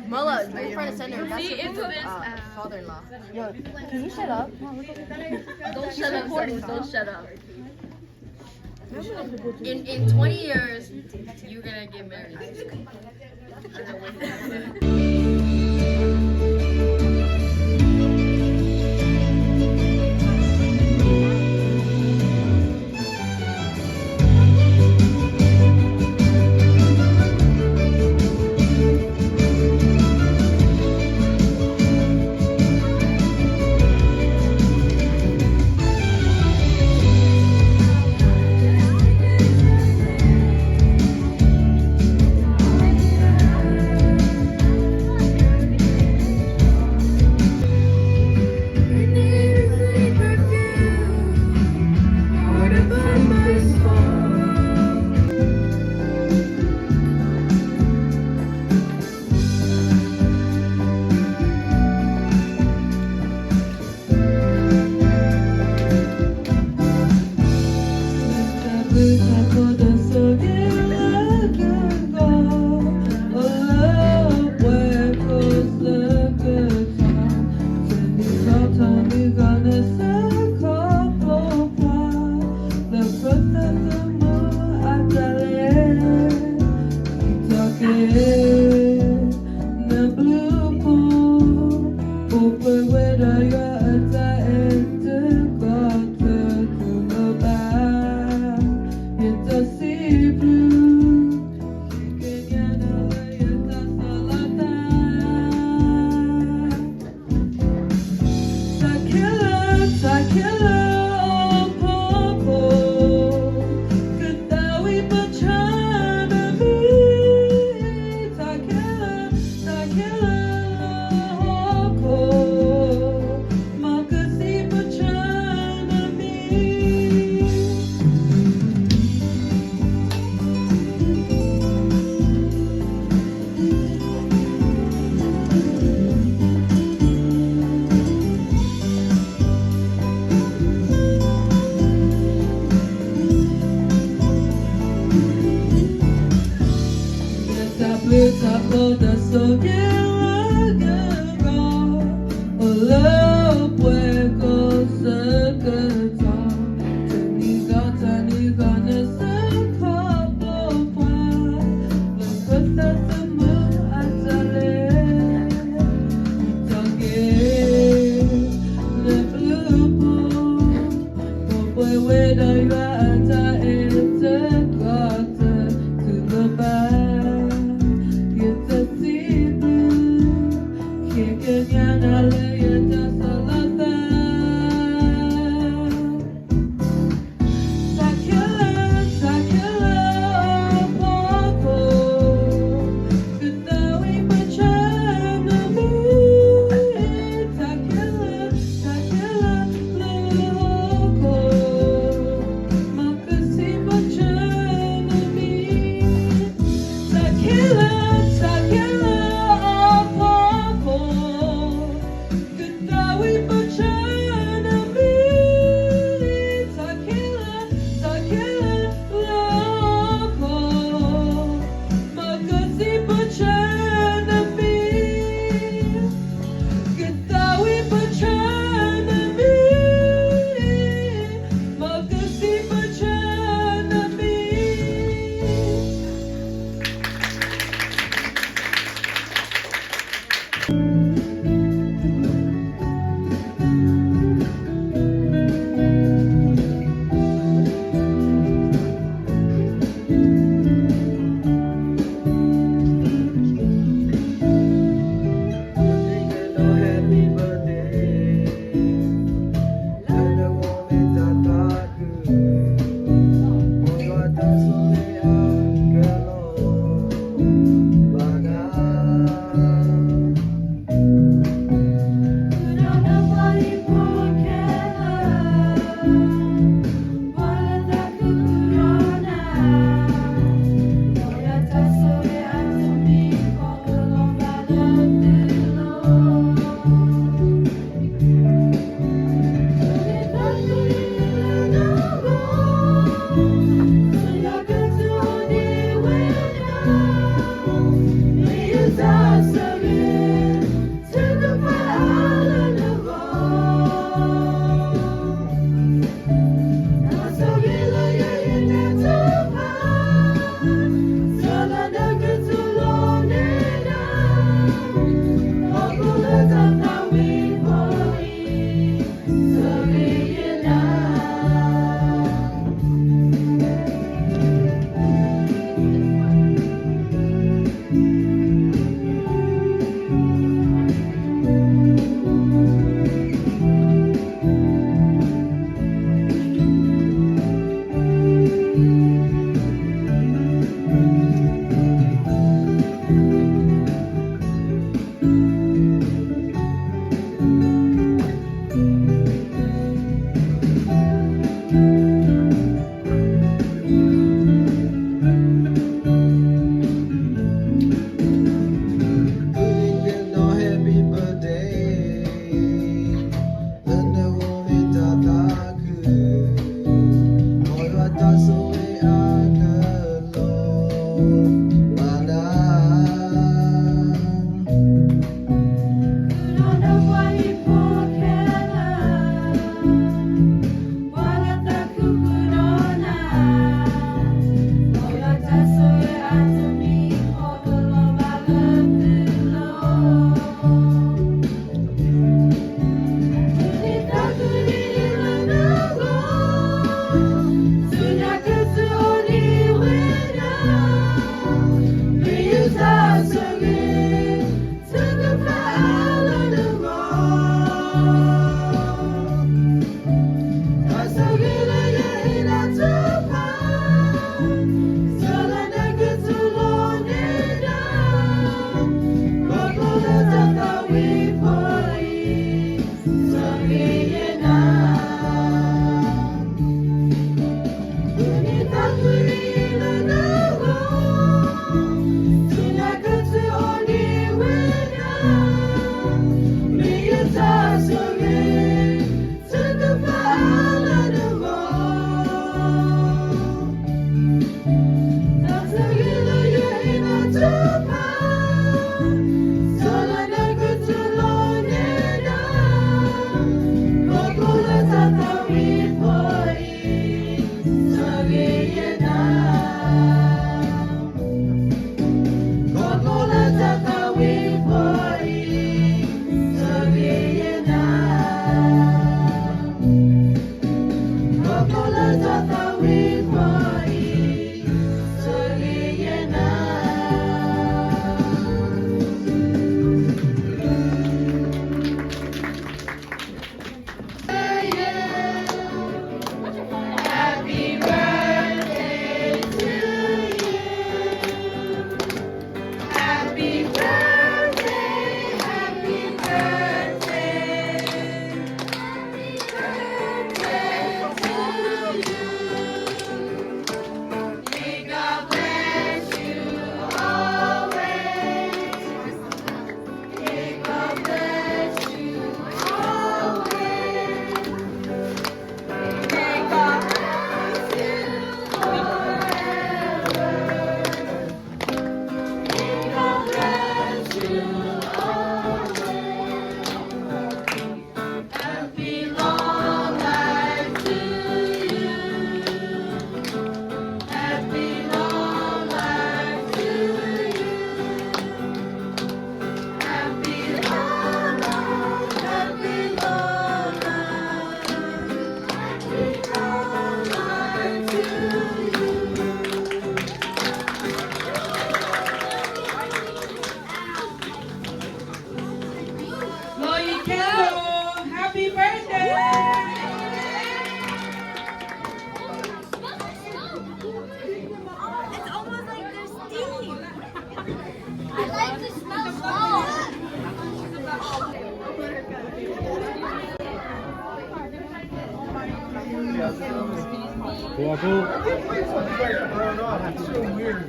Mela, you're in front of center. That's your, uh, father-in-law. Yo, can you shut up? Don't shut up, Sonny. Don't shut up. In, in twenty years, you're gonna get married. Cool, cool. It's so weird.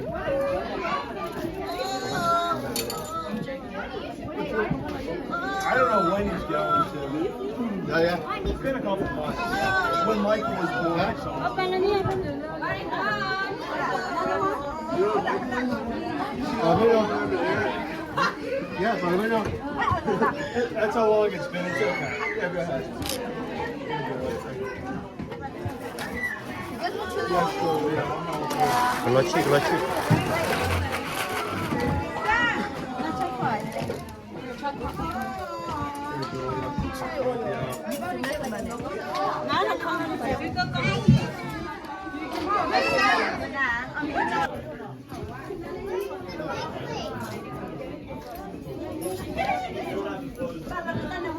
I don't know when he's going to. Yeah, yeah. It's been a couple months. When Michael was born or something. Yeah, that's how long it's been. It's okay. Yeah, go ahead. Kolochi, kolochi.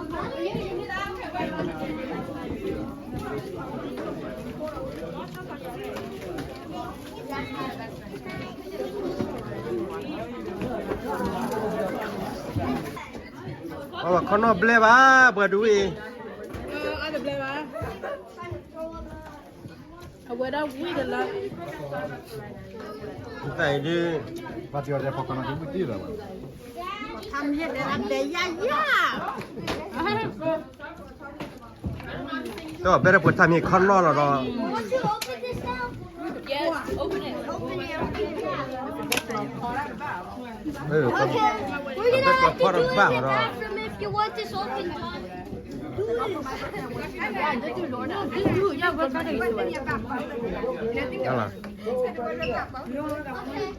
အီၣ်ဘၣ်ခီနီၣ်ဘျဲၣ်ဘၣ် ပှၤဒူအံၤ အဝဲဒၣ်ဝံၣ်တလါ တၢ်အံၤဒုး ပှၤတံၢ်အီၤတဲဖီခီနီၣ်ဒုး မုၢ်တံၢ်လီၤဘၣ် ထါမ့ၢ်တဲဒၣ်ဘဲယါယါ တၢ်ဘဲဒၣ်ပှၤထါမ့ၢ်ခီနီၣ်လီၤဒီး Yes, open it. Open it. Okay, we're gonna have to do it in the bathroom if you want this open, John. Do it. Yeah, just do it. No, just do it. Yeah, we're gonna do it. Okay.